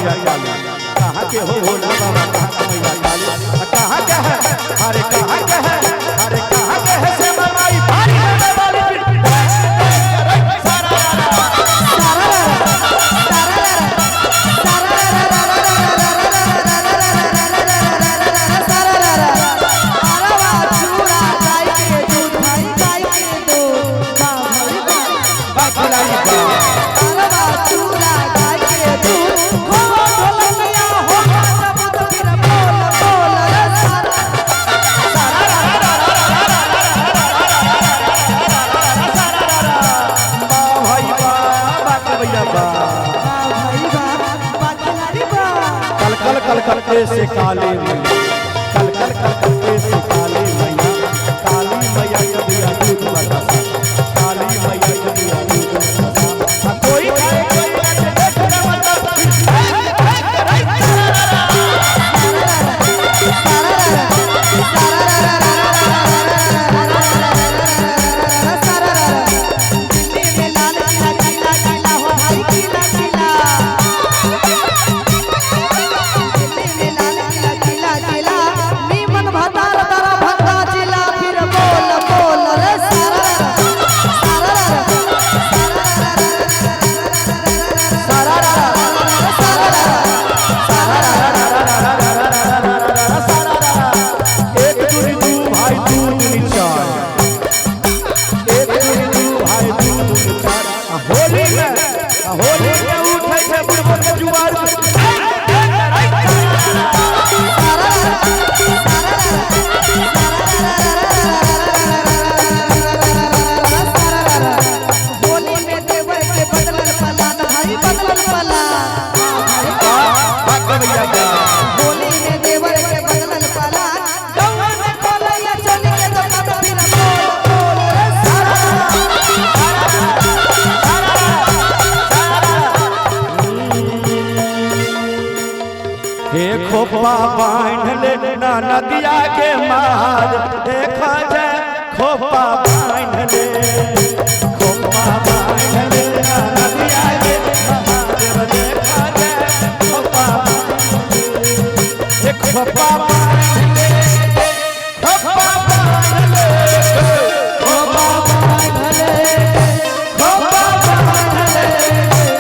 मैया काली, कहाँ के हो भोला बाबा, कहाँ के मैया काली, कहाँ के है, अरे कहाँ के है, अरे कहाँ के है से माई भारी होने वाली। कल कल कल कल से काली मैया, कल कल कल कल से काली मैया, काली मैया कबिया दूध बतासा, काली मैया कबिया दूध बतासा, कोई खाए कोई नाचे देख न मतलब। एक दूनी दू भाई दू दूनी चार, एक दूनी दू भाई दू दूनी चार, होली में होली में उठै छै बुढ़बो के जुआर। होली में देवर के बदलल पलान भाई बदलल पलान, होली में देवर के बदलल पलान, गौआ में खोलैया चोली के दुकान फिर बोल बोल रे सारा। हे खोपा बांध ले ना नदिया के मार, देखा जाए खोपा बांध ले, खोपा बांध ले ना नदिया के महादेव, देखा जाए खोपा बांध ले, हे खोपा बांध ले, खोपा बांध ले, खोपा बांध ले, खोपा बांध ले,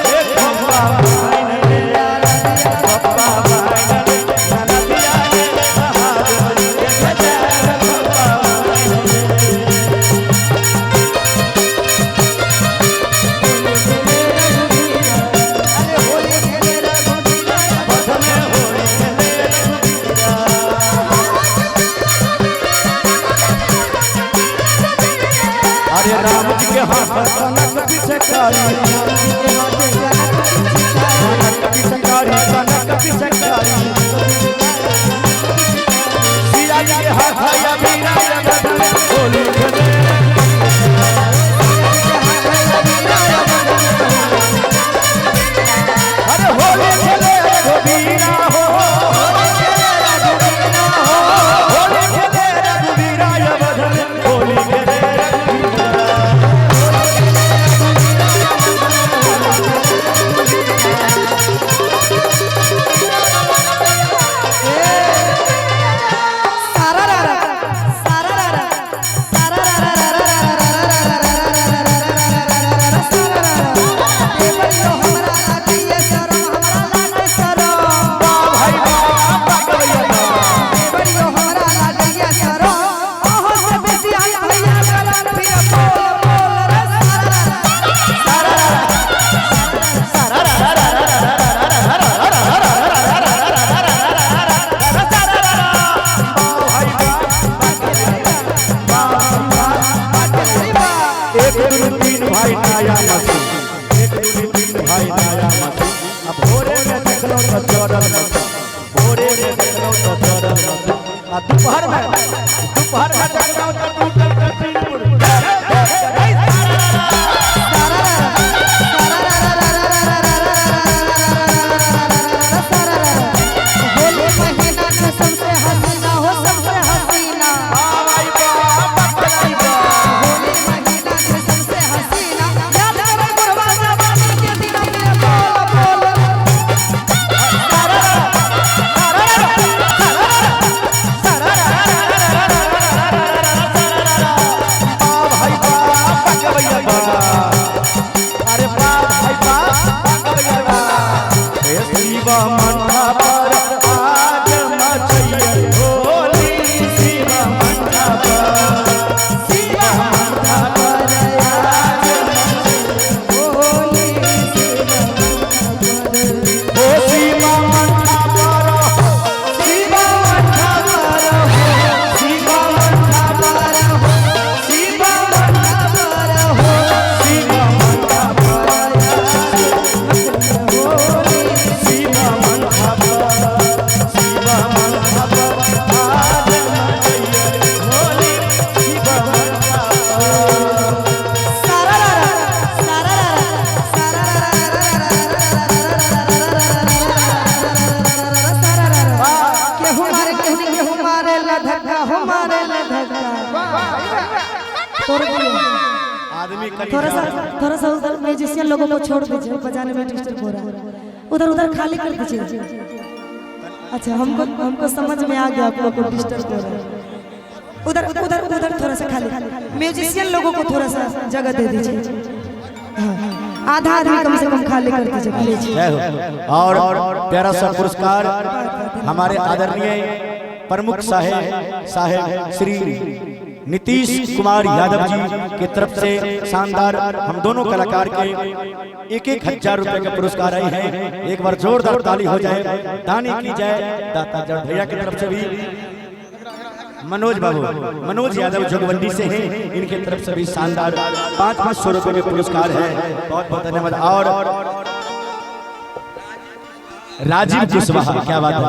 हे खोपा बांध ले, खोपा बांध ले ना नदिया के महादेव, देखा जाए खोपा बांध ले। अरे होली खेले रघुवीरा, बदले होली खेले रघुवीरा। अरे राम जी के हाथ कनक पिचकारी, कनक पिचकारी, कनक पिचकारी, सिया जी के हाथ या बीरा या बदले होली खेले। अरे होली खेले रघुवीरा हो, होली खेले रघुवीरा या बदले होली खेले रघुवीरा। सारा रा रा सारा रा रा सारा रा रा रा रा रा रा रा रा सारा रा रा। देवर यो हमरा लागे शरम, हमरा लागे शरम, भाई बाबा कवैया देवर यो हमरा लागे शरम, अहाँ से बेसी आई भैया गरम फिर बोल बोल रे सारा रा रा। एक दूनी तीन भाई नया मसीह, एक दूनी तीन भाई नया मसीह, अब भोरे में देखलो तो चढ़ल मसीह, भोरे में देखलो तो चढ़ल मसीह, आ दोपहर में देखलो तो टूटल कसीर। होली महीना के सबसे हसीना हो, सबसे हसीना, होली महीना के सबसे हसीना, याद करे बुढ़वा जवानी के दिन फिर बोल बोल। थोड़ा सा उधर म्यूजिशियन लोगों को छोड़ दीजिए, बजाने में डिस्टर्ब हो रहा है। उधर उधर खाली कर दीजिए। अच्छा, हमको हमको समझ में आ गया, आप लोग को डिस्टर्ब हो रहा है। उधर उधर उधर थोड़ा सा खाली, म्यूजिशियन लोगों को थोड़ा सा जगह दे दीजिए। हाँ, आधा आदमी कम से कम खाली कर दीजिए प्लीज। जय हो। और प्यारा सा पुरस्कार हमारे आदरणीय प्रमुख साहेब साहेब श्री नीतीश कुमार यादव जी के तरफ से शानदार हम दोनों कलाकार के 1-1 हजार रुपए का पुरस्कार आए हैं। एक बार जोरदार ताली हो जाए, दानी की जाए दाता जड़ भैया की तरफ से भी, मनोज बाबू मनोज यादव जोगबंदी से हैं, इनके तरफ से भी शानदार 500-500 रुपए के पुरस्कार है। बहुत बहुत धन्यवाद। और राजीव कुशवाहा, क्या बात है।